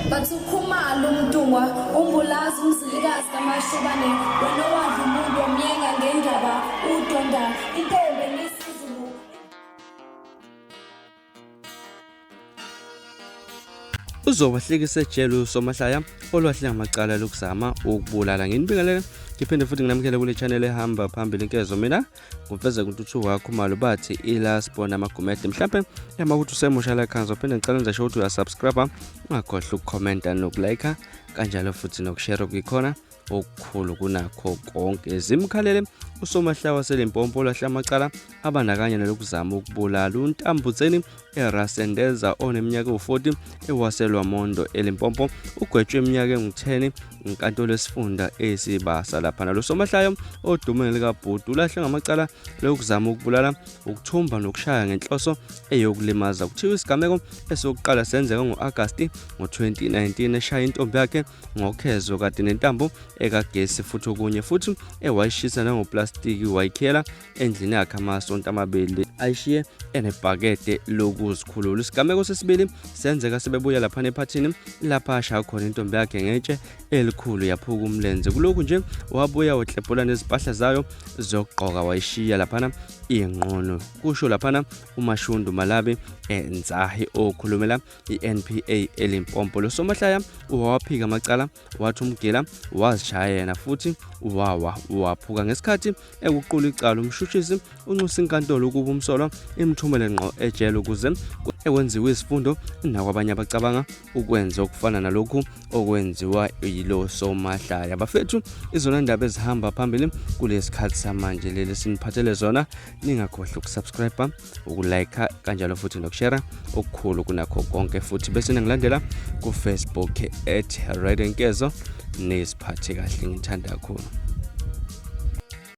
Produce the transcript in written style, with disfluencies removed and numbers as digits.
But uKhumalo uMntungwa uMbulazi uMzilikazi kaMashobane wena owadla umuntu wamyenga ngendaba udonda intombi enesizulu. Uzobahlekisa ejele usomahlaya olwahle ngamacala lokuzama ukubulala. Nginibingelele ngiphinde futhi nginamukele kule channel ehamba phambili inkezo mina nguveze kuntuthuko wakho Khumalo bathi ilasbon amagumede mhlampe ema ukuthi usemusha la khaya ngizophinde ngicela nje ukuthi uyasubscribe ungakhohlwa ukukhomenta nokulike kanjalo futhi nokushare kuyikhona okukhulu kunakho konke. Zimkhalele usomahlaya waseLimpopo olahle amacala abandakanya nelokuzama ukubulala uNtambutseni eRasendeza oneminyaka ewu-40 ewaselwamondo eLimpopo ugwetshwe iminyaka engu-10 inkantolo esifunda esibasa lapha nalo somahlaya odume ngelikabhuti ulahlwe ngamacala lokuzama ukubulala ukuthumba nokushaya ngenhloso eyokulimaza. Kuthiwa isigameko esokuqala senzeka ngo-Agasti ngo-2019 eshaya intombi yakhe ngokhezo kade nentambo ekagesi futhi okunye futhi ewayishisa nangoplastiki wayikhiyela endlini yakhe amasonto amabili ayishiye enebhakede lokuzikhulula. Isigameko sesibili senzeka sebebuya laphana ephathini lapha ashaya khona intombi yakhe ngetshe elikhulu yaphuka umlenze. Kulokhu nje wabuya waklebhula nezimpahla zayo zokugqoka wayishiya laphana inqono, kusho laphana uMashundu Malabi Nzahi okhulumela i-NPA eLimpopo. Lo somahlaya wawaphika amacala wathi umgila wazishaya yena futhi wawa waphuka ngesikhathi ekuqula icala. Umshushisi unxusa inkantolo ukuba umsolwa imthumele ngqo ejele ukuze ekwenziwe izifundo nakwabanye abacabanga ukwenza okufana nalokhu okwenziwa yilo somahlaya. Bafethu, izona ndaba ezihamba phambili kulesikhathi samanje leli siniphathele zona. Ningakhohlwa ukusubscribe, ukulike kanjalo futhi nokushare okukhulu kunakho konke futhi bese ningilandela ku-Facebook at Red Nkezo. Niziphathe kahle, ngithanda kakhulu.